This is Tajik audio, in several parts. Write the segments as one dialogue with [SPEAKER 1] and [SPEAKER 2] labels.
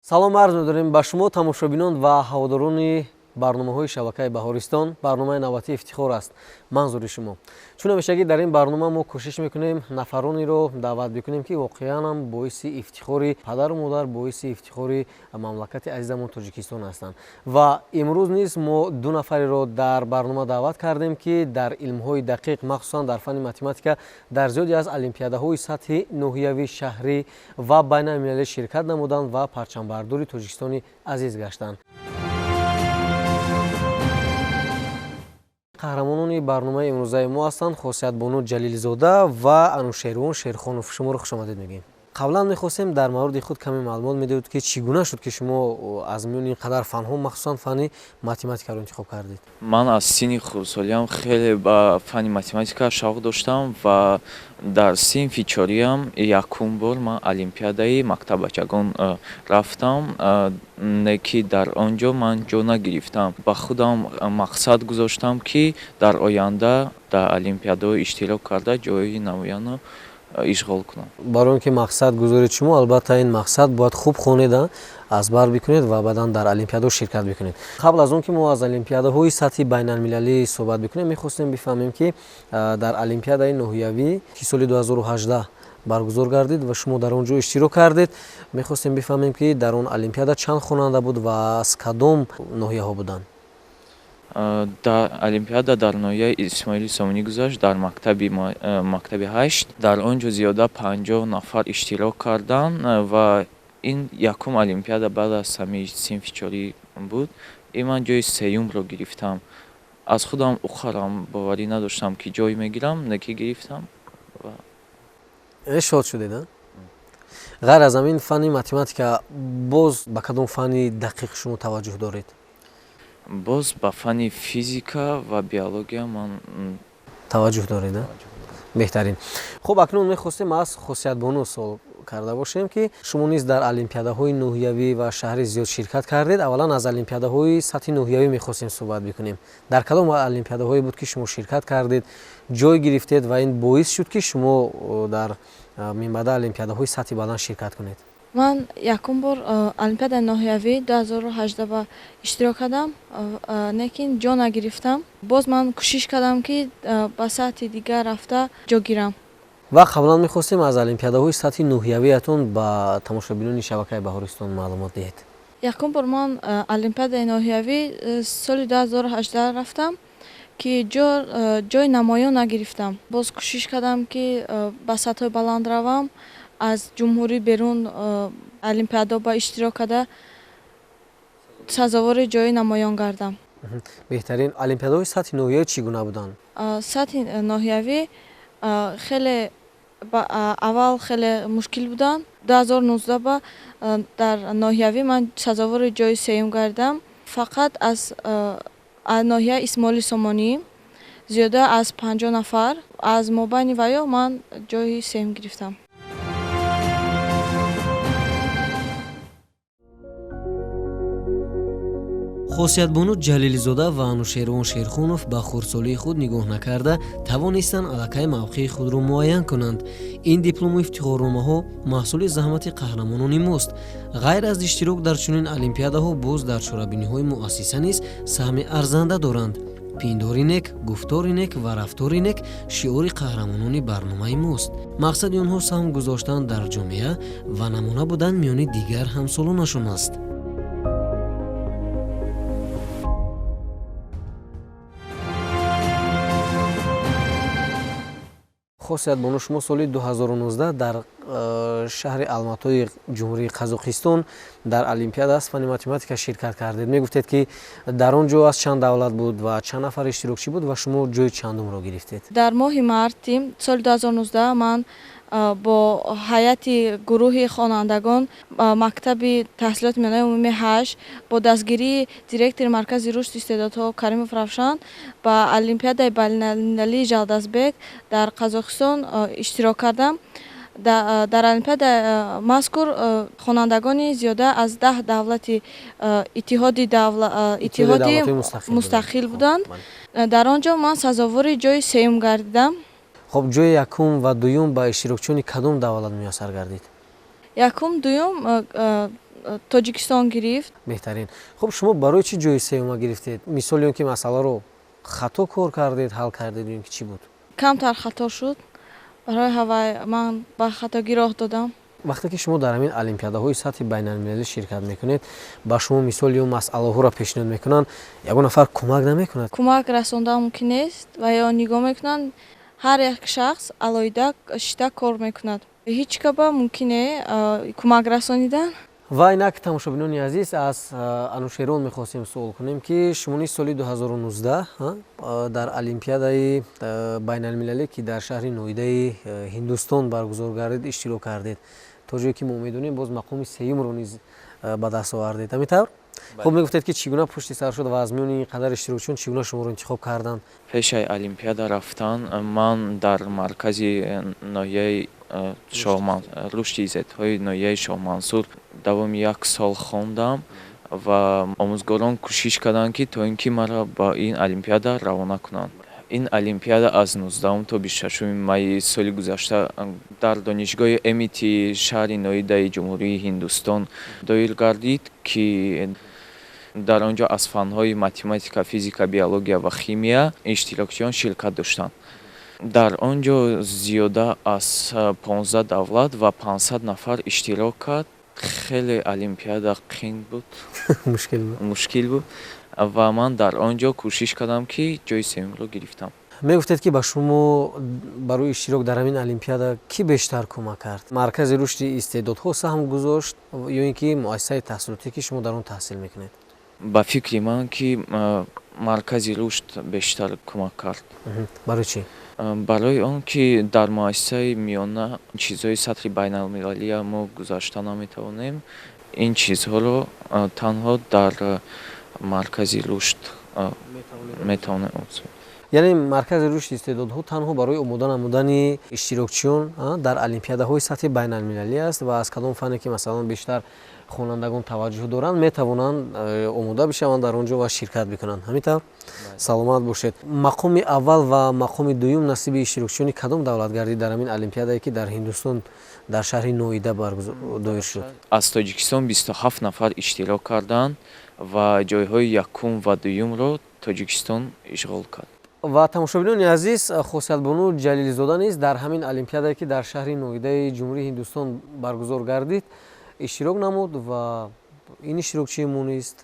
[SPEAKER 1] Салом арз медорем ба шумо, тамошобинон ва ҳаводорони барномаҳои шабакаи Баҳористон. Барномаи навбатии Ифтихор аст манзури шумо. Чун ҳамешагӣ дар ин барнома мо кӯшиш мекунем нафаронеро даъват бикунем, ки воқеан боиси ифтихори падару модар, боиси ифтихори мамлакати азизамон Тоҷикистон ҳастанд. Ва имрӯз низ мо ду нафареро дар барнома даъват кардем, ки дар илмҳои дақиқ, махсусан дар фанни математика, дар зиёде аз олимпиадаҳои сатҳи ноҳиявӣ, шаҳрӣ ва байналмилалӣ ширкат намуданд ва парчамбардори Тоҷикистони азиз гаштанд. Қаҳрамонони барномаи имрӯзаи мо ҳастанд Хосиятбону Ҷалилзода ва Анушервон Шерхонов. Шуморо хушомадед мегӯем. Қаблан мехостем дар мавриди худ каме маълумот медиҳед, ки чӣ гуна шуд, ки шумо аз миёни ин қадар фанҳо махсусан фанни математикаро интихоб кардед?
[SPEAKER 2] Ман аз синни хурдсолиам хеле ба фанни математика шавқ доштам ва дар синфи чориам якум бор ман олимпиадаи мактаббачагон рафтам, не ки дар он ҷо ман ҷо нагирифтам. Ба худам мақсад гузоштам, ки дар оянда дар олимпиадаҳо иштирок карда, ҷои намоянро ишғол кунам.
[SPEAKER 1] Барои он ки мақсад гузоред шумо, албатта, ин мақсад бояд хуб хонед, аз бар бикунед ва баъдан дар олимпиадаҳо ширкат бикунед. Қабл аз он ки мо аз олимпиадаҳои сатҳи байналмилалӣ суҳбат бикунем, мехостем бифаҳмем, ки дар олимпиадаи ноҳиявӣ, ки соли 2018 баргузор гардид ва шумо дар он ҷо иштирок кардед, мехостем бифаҳмем, ки дар он олимпиада чанд хонанда буд ва аз кадом ноҳияҳо буданд?
[SPEAKER 2] Дар олимпиада дар ноҳияи Исмоили Сомонӣ гузашт, дар мактаби ҳашт. Дар он ҷо зиёда 50 нафар иштирок карданд ва ин якум олимпиада баъд аз ҳамин синфи чорӣ буд. И ман ҷои сеюмро гирифтам. Аз худам уқарам боварӣ надоштам, ки ҷой мегирам, не ки гирифтам.
[SPEAKER 1] Шод шудед? Ғайр аз ҳамин фанни математика, боз ба кадом фанни дақиқ шумо таваҷҷӯҳ доред?
[SPEAKER 2] Боз ба фанни физика ва биология ман
[SPEAKER 1] таваҷҷӯҳ доред? Беҳтарин. Хуб, акнун мехостем аз Хосиятбону суол карда бошем, ки шумо низ дар олимпиадаҳои ноҳиявӣ ва шаҳрӣ зиёд ширкат кардед. Аввалан аз олимпиадаҳои сатҳи ноҳиявӣ мехостем суҳбат бикунем. Дар кадом олимпиадаҳое буд, ки шумо ширкат кардед, ҷой гирифтед ва ин боис шуд, ки шумо дар минбаъда олимпиадаҳои сатҳи баланд ширкат кунед?
[SPEAKER 3] Ман якум бор олимпиадаи ноҳиявӣ 2018 ба иштирок кардам, лекин ҷо нагирифтам. Боз ман кӯшиш кардам, ки ба сатҳи дигар рафта ҷо гирам.
[SPEAKER 1] Ва қаблан мехостем аз олимпиадаҳои сатҳи ноҳиявиятон ба тамошобинони шабакаи Баҳористон маълумот диҳед.
[SPEAKER 3] Якум бор ман олимпиадаи ноҳиявӣ соли 2018 рафтам, ки ҷои намоён нагирифтам. Боз кӯшиш кардам, ки ба сатҳҳои баланд равам, аз ҷумҳурӣ берун олимпиадаҳо ба иштирок карда, сазовори ҷои намоён гардам.
[SPEAKER 1] Беҳтарин. Олимпиадаҳои сатҳи ноҳиявӣ чӣ гуна буданд?
[SPEAKER 3] Сатҳи ноҳиявӣ хеле аввал хеле мушкил буданд. 2019 ба дар ноҳиявӣ ман сазовори ҷои сеюм гардам. Фақат аз ноҳияи Исмоили Сомонӣ зиёда аз 50 нафар, аз мобайни ваё ман ҷои сеюм гирифтам.
[SPEAKER 1] Хосиятбону Ҷалилзода ва Анушервон Шерхонов ба хурдсолии худ нигоҳ накарда, тавонистанд аллакай мавқеи худро муайян кунанд. Ин диплому ифтихорномаҳо маҳсули заҳмати қаҳрамонони мост. Ғайр аз иштирок дар чунин олимпиадаҳо, боз дар чорабиниҳои муассиса низ саҳми арзанда доранд. Пиндори нек, гуфтори нек ва рафтори нек шиори қаҳрамонони барномаи мост. Мақсади онҳо саҳм гузоштан дар ҷомеа ва намуна будан миёни дигар ҳамсолонашон аст. Хосиятбону, шумо соли 2019 дар шаҳри Алматои Ҷумҳурии Қазоқистон дар олимпиада аз фанни математика ширкат кардед. Мегуфтед, ки дар он ҷо аз чанд давлат буд ва чанд нафар иштирокчӣ буд ва шумо ҷои чандумро гирифтед?
[SPEAKER 3] Дар моҳи марти соли 2019 ман бо ҳайати гурӯҳи хонандагон мактаби таҳсилоти миёнаи умумии ҳашт бо дастгирии директори Маркази рушди истеъдодҳо Каримов Равшан ба олимпиадаи байналмилалии Жалдасбек дар Қазоқистон иштирок кардам. Дар олимпиада мазкур хонандагони зиёда аз 10 давлати иттиҳоди мустақил буданд. Дар он ҷо ман сазовори ҷои сеюм гардидам.
[SPEAKER 1] Хуб, ҷои якум ва дуюм ба иштирокчиёни кадом давлат муяссар гардид?
[SPEAKER 3] Якум, дуюм Тоҷикистон гирифт.
[SPEAKER 1] Беҳтарин. Хуб, шумо барои чӣ ҷои сеюма гирифтед? Мисоли он ки масъаларо хато кор кардед, ҳал кардед ё ин ки чӣ буд?
[SPEAKER 3] Камтар хато шуд, барои ҳавай ман ба хатогӣ роҳ додам.
[SPEAKER 1] Вақте ки шумо дар ҳамин олимпиадаҳои сатҳи байналмилалӣ ширкат мекунед, ба шумо мисол ё масъалаҳоро пешниҳод мекунанд, ягон нафар кӯмак намекунад?
[SPEAKER 3] Кӯмак расондан мумкин нест ва ё нигоҳ мекунанд, ҳар як шахс алоҳида шита кор мекунад. Ҳеҷ каба мумкин не кӯмак расонидан.
[SPEAKER 1] Ва инак, тамошобинони азиз, аз Анушерон мехостем суол кунем, ки шумо низ соли 2019 дар олимпиадаи байналмилалӣ, ки дар шаҳри Ноидаи Ҳиндустон баргузор гардид, иштирок кардед. То ҷое ки мо медонем, боз мақоми сеюмро низ ба даст овардед, ҳамин тавр? Хуб, мегуфтед, ки чӣ гуна пушти сар шуд ва аз миёни ин қадар иштирокчиён чӣ гуна шуморо интихоб карданд?
[SPEAKER 2] Пешаи олимпиада рафтан ман дар маркази ноҳияи рушди истеъдодҳои ноҳияи Шоҳмансур давоми як сол хондам ва омӯзгорон кӯшиш карданд, ки то ин ки маро ба ин олимпиада равона кунанд. Ин олимпиада аз 19 то 26 майи соли гузашта дар донишгоҳи Амити шаҳри Ноидаи Ҷумҳурии Ҳиндустон доир гардид, ки дар он ҷо аз фанҳои математика, физика, биология ва химия иштирокчиён ширкат доштанд. Дар он ҷо зиёда аз 15 давлат ва 500 нафар иштирок кард. Хеле олимпиада қин буд, мушкил буд ва ман дар он ҷо кӯшиш кардам, ки ҷои сеюмро гирифтам.
[SPEAKER 1] Мегуфтед, ки ба шумо барои иштирок дар ҳамин олимпиада кӣ бештар кӯмак кард? Маркази рушди истеъдодҳо саҳм гузошт ё ин ки муассисаи таҳсилотӣ, ки шумо дар он таҳсил мекунед?
[SPEAKER 2] Ба фикри ман, ки маркази рушд бештар кӯмак кард.
[SPEAKER 1] Барои чӣ?
[SPEAKER 2] Барои он ки дар муассисаи миёна чизҳои сатҳи байналмилалия мо гузашта наметавонем. Ин чизҳоро танҳо дар маркази рушд метавонем омӯзем.
[SPEAKER 1] Яъне маркази рушди истеъдодҳо танҳо барои омода намудани иштирокчиён дар олимпиадаҳои сатҳи байналмилалӣ аст ва аз кадом фане ки, масалан, бештар хонандагон таваҷҷӯҳ доранд, метавонанд омода бишаванд дар он ҷо ва ширкат бикунанд, ҳамин тавр? Саломат бошед. Мақоми аввал ва мақоми дуюм насиби иштирокчиёни кадом давлат гардид дар ҳамин олимпиадае, ки дар Ҳиндустон дар шаҳри Ноида доир шуд?
[SPEAKER 2] Аз Тоҷикистон 27 нафар иштирок карданд ва ҷойҳои якум ва дуюмро Тоҷикистон ишғол кард.
[SPEAKER 1] Ва тамошобинони азиз, Хосиятбону Ҷалилзода низ дар ҳамин олимпиадае, ки дар шаҳри Ноидаи Ҷумҳурии Ҳиндустон баргузор гардид, иштирок намуд ва ин иштирокчии мо низ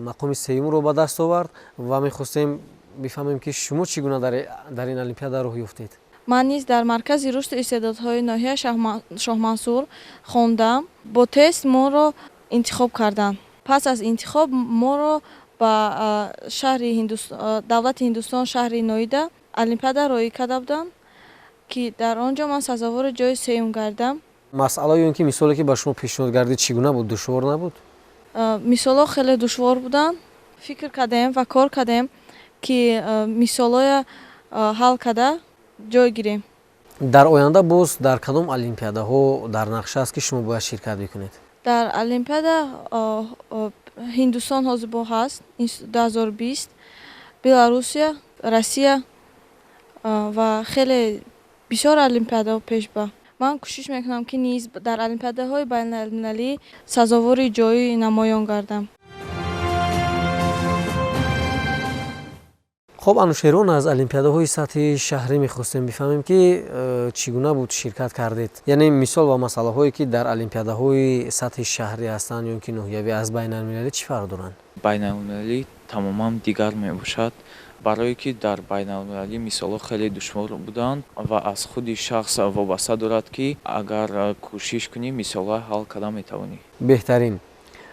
[SPEAKER 1] мақоми сеюмро ба даст овард. Ва мехостем бифаҳмем, ки шумо чӣ гуна дар ин олимпиада роҳ ёфтед?
[SPEAKER 3] Ман низ дар маркази рушди истеъдодҳои ноҳияи Шоҳмансур хондам. Бо тест моро интихоб карданд. Пас аз интихоб моро ба шаҳри давлати Ҳиндустон, шаҳри Ноида олимпиада роӣ карда буданд, ки дар он ҷо ман сазовори ҷои сеюм гардам.
[SPEAKER 1] Масъала ё ин ки мисоле, ки ба шумо пешниҳод гардид, чӣ гуна буд? Душвор набуд?
[SPEAKER 3] Мисолҳо хеле душвор буданд. Фикр кардем ва кор кардем, ки мисолҳоя ҳал карда ҷой гирем.
[SPEAKER 1] Дар оянда боз дар кадом олимпиадаҳо дар нақша аст, ки шумо бояд ширкат бикунед?
[SPEAKER 3] Дар олимпиада Ҳиндустон ҳозир бо ҳаст 2020, Беларусия, Россия ва хеле бисёр олимпиадаҳо пешба. Ман кӯшиш мекунам, ки низ дар олимпиадаҳои байналмилалӣ сазовори ҷои намоён гардам.
[SPEAKER 1] Хуб, Анушерон, аз олимпиадаҳои сатҳи шаҳрӣ мехостем бифаҳмем, ки чӣ гуна буд, ширкат кардед. Яъне мисол ва масъалаҳое, ки дар олимпиадаҳои сатҳи шаҳрӣ ҳастанд ё ки ноҳиявӣ, аз байналмилалӣ чӣ фарқ доранд?
[SPEAKER 2] Байналмилалӣ тамоман дигар мебошад, барое ки дар байналмилалӣ мисолҳо хеле душвор буданд ва аз худи шахс вобаста дорад, ки агар кӯшиш кунӣ, мисолҳо ҳал карда метавонӣ.
[SPEAKER 1] Беҳтарин.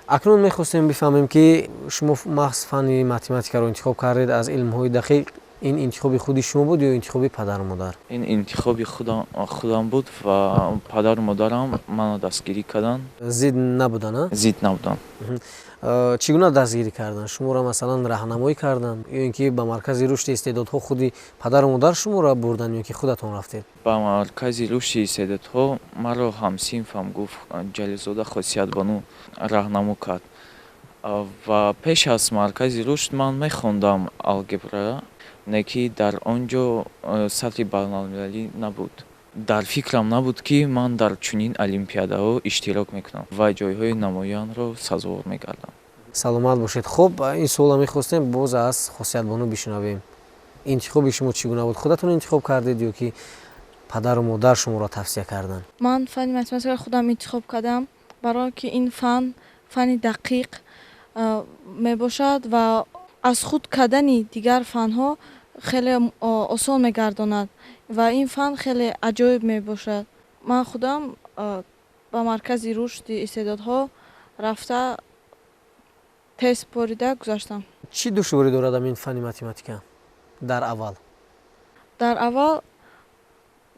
[SPEAKER 1] Акнун мехостем бифаҳмем, ки шумо маҳз фанни математикаро интихоб кардед аз илмҳои дақиқ. Ин интихоби худи шумо буд ё интихоби падару модар?
[SPEAKER 2] Ин интихоби худам буд ва падару модарам маро дастгирӣ карданд.
[SPEAKER 1] Зид набуданд, а?
[SPEAKER 2] Зид набуданд.
[SPEAKER 1] Чӣ гуна дастгирӣ карданд шуморо? Масалан, раҳнамоӣ карданд ё ин ки ба маркази рушди истеъдодҳо худи падару модар шуморо бурданд ё ки худатон рафтед?
[SPEAKER 2] Ба маркази рушди истеъдодҳо маро ҳамсинфам гуфт, Ҷалилзода Хосиятбону раҳнамо кард. Ва пеш аз маркази рушд ман мехондам алгебра, не ки дар он ҷо сатҳи байналмилалӣ набуд. Дар фикрам набуд, ки ман дар чунин олимпиадаҳо иштирок мекунам ва ҷойҳои намоёнро сазовор мегардам.
[SPEAKER 1] Саломат бошед. Хуб, ин суолро мехостем боз аз Хосиятбону бишунавем. Интихоби шумо чӣ гуна буд? Худатон интихоб кардед ё ки падару модар шуморо тавсия карданд?
[SPEAKER 3] Ман фанни математикаро худам интихоб кардам, барое ки ин фан фанни дақиқ мебошад ва аз худ кардани дигар фанҳо хеле осон мегардонад ва ин фан хеле аҷоиб мебошад. Ман худам ба маркази рушди истеъдодҳо рафта, тест супорида гузаштам.
[SPEAKER 1] Чӣ душворӣ дорад ин фанни математика дар аввал?
[SPEAKER 3] Дар аввал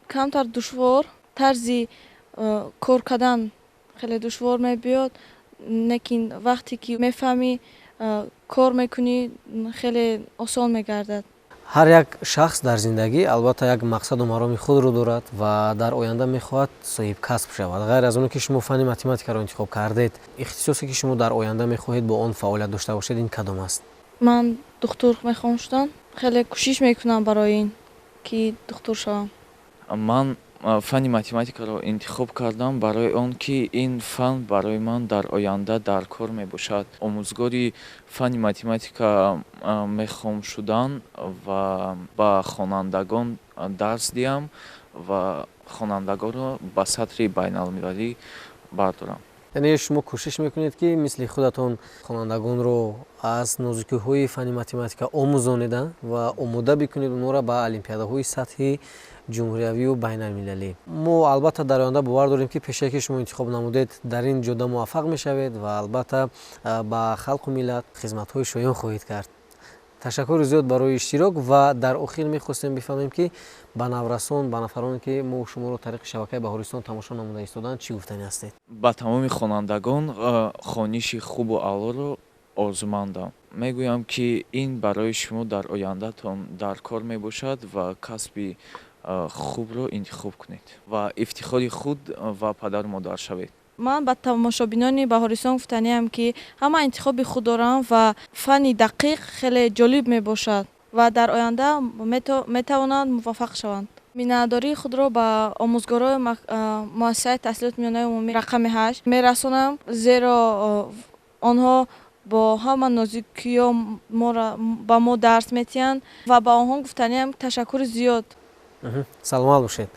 [SPEAKER 3] камтар душвор, тарзи кор кардан хеле душвор мебиёд, лекин вақте ки мефаҳмӣ, кор мекунӣ, хеле осон мегардад.
[SPEAKER 1] Ҳар як шахс дар зиндагӣ албатта як мақсаду мароми худро дорад ва дар оянда мехоҳад соҳибкасб шавад. Ғайр аз оне ки шумо фанни математикаро интихоб кардед, ихтисосе ки шумо дар оянда мехоҳед бо он фаъолият дошта бошед, ин кадом аст?
[SPEAKER 3] Ман духтур мехоҳам шудан. Хеле кӯшиш мекунам барои ин ки духтур шавам.
[SPEAKER 2] Ман фанни математикаро интихоб кардам барои он ки ин фан барои ман дар оянда дар кор мебошад. Омӯзгори фанни математика мехоҳам шудан ва ба хонандагон дарс диҳам ва хонандагонро ба сатҳи байналмилалӣ бардорам.
[SPEAKER 1] Яъне шумо кӯшиш мекунед, ки мисли худатон хонандагонро аз нозукиҳои фанни математика омӯзонеда ва омода бикунед онҳоро ба олимпиадаҳои сатҳи ҷумҳуриявию байналмилалӣ. Мо албатта дар оянда бовар дорем, ки пешае ки шумо интихоб намудед, дар ин ҷода муваффақ мешавед ва албатта ба халқу миллат хизматҳои шоён хоҳед кард. Ташаккури зиёд барои иштирок ва дар охир мехостем бифаҳмем, ки ба наврасон, ба нафароне ки мо шуморо тариқи шабакаи Баҳористон тамошо намуда истоданд, чӣ гуфтанӣ ҳастед?
[SPEAKER 2] Ба тамоми хонандагон хониши хубу аълоро орзумандам. Мегӯям, ки ин барои шумо дар ояндатон дар кор мебошад ва касби хубро интихоб кунед ва ифтихори худ ва падару модар шавед.
[SPEAKER 3] Ман ба тамошобинони Баҳористон гуфтаниам, ки ҳама интихоби худ доранд ва фанни дақиқ хеле ҷолиб мебошад ва дар оянда метавонанд муваффақ шаванд. Миннатдории худро ба омӯзгорои муассисаи таҳсилоти миёнаи умумӣ рақами 8 мерасонам, зеро онҳо бо ҳама нозукиҳо ба мо дарс метиҳанд ва ба онҳо гуфтаниам ташаккури зиёд.
[SPEAKER 1] Саломат бошед.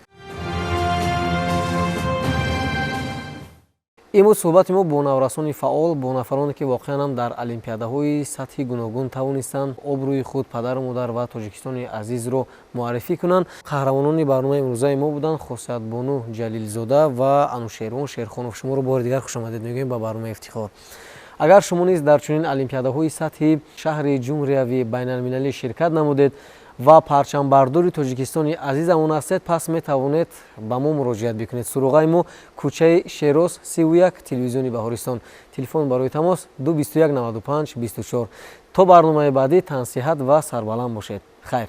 [SPEAKER 1] Имрӯз суҳбати мо бо наврасони фаъол, бо нафароне ки воқеан ҳам дар олимпиадаҳои сатҳи гуногун тавонистанд обрӯи худ, падару модар ва Тоҷикистони азизро муаррифӣ кунанд. Қаҳрамонони барномаи имрӯзаи мо буданд Хосиятбону Ҷалилзода ва Анушервон Шерхонов. Шуморо бори дигар хушомадед мегӯем ба барномаи Ифтихор. Агар шумо низ дар чунин олимпиадаҳои сатҳи шаҳри, ҷумҳуриявӣ, байналмилалӣ ширкат намудед ва парчамбардори Тоҷикистони азизамон ҳастед, пас метавонед ба мо муроҷиат бикунед. Суроғаи мо: кӯчаи Шероз, 31, телевизиони Баҳористон. Телефон барои тамос 221 95 24. То барномаи баъдӣ тансиҳат ва сарбаланд бошед. Хайр.